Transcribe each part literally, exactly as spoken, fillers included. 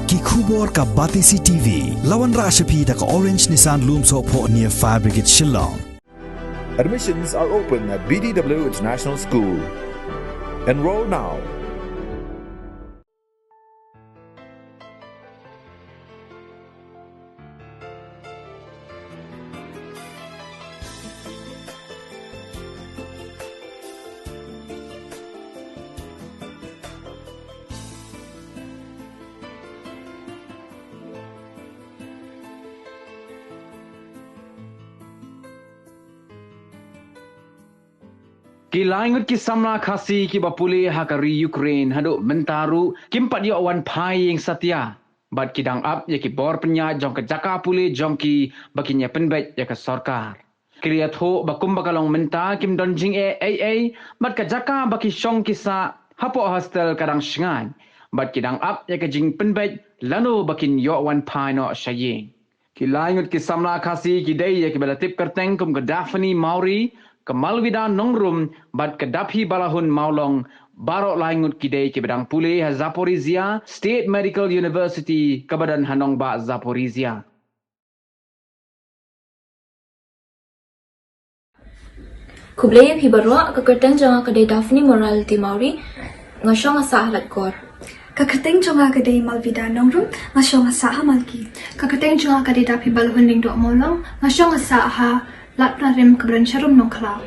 Ki khubor ka Batesi T V. La wanrah sha phi da ka Orange Nissan Lumsohphoh near Fire Brigade Shillong. Admissions are open at B D W International School. Enroll now. Ki lai ngut ki samla Khasi kiba pule ha ka ri Ukraine haduh mynta ruh kim pat ïoh wan phai ïing satia. Bad ki dang ap ïa ki bor pynïaid jong ka jaka pule jong ki ba kin ïa pynbeit ïa ka sorkar. Ki la ïathuh ba kumba ka long mynta kim don jingeh ei ei, bad ka jaka ba ki shong ki sah hapoh hostel ka dang shngain. Bad ki dang ap ïa ka jingpynbeit lano ba kin ïoh wan phai noh sha ïing. Ki lai ngut ki samla Khasi ki dei ïa kiba la tip kyrteng kum ka Daphne Mawrie, ka Malwida Nongrum, bad ka Daphi Balahun Mawlong, baroh lai ngut ki dei kiba dang pule ha Zaporizhia State Medical University kaba don ha nongbah Zaporizhia. Khublei ïa phi baroh, ka kyrteng jong nga ka dei Daphne Morality Mawrie, nga shong nga sah ha Laitkor. Ka kyrteng jong nga ka dei Malvida Nongrum, nga shong nga sah ha Malki. Ka kyrteng jong nga ka dei Daphi Balahun Lyngdoh Mawlong, nga shong nga sah ha Lad Pnarim kaba don sharum Nongkhlaw.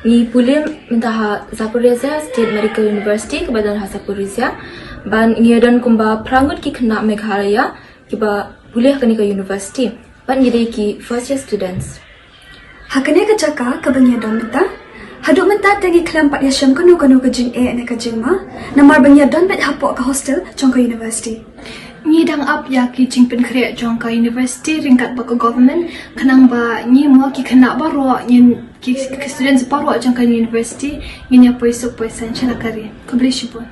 Ngi pule mynta ha Zaporizhia State Medical University kaba don ha Zaporizhia. Bad ngi ïa don kumba phra ngut ki khynnah Meghalaya kiba pule ha kane ka university. Bad ngi dei ki first year students. Ha kane ka jaka kaba ngi ïa don mynta, haduh mynta te ngi khlem pat ïa shem kano kano ka jingeh ne ka jingma, namar ba ngi ïa don beit hapoh ka hostel jong ka university. Ngi dang ap ïa ki jingpynkhreh jong ka university ryngkat bad ka government, khnang ba ngi mo ki khynnah baroh, ngin ki, ki students baroh jong ka university ngin ïa poi suk poi saiñ sha la ka ri. Khublei shibun.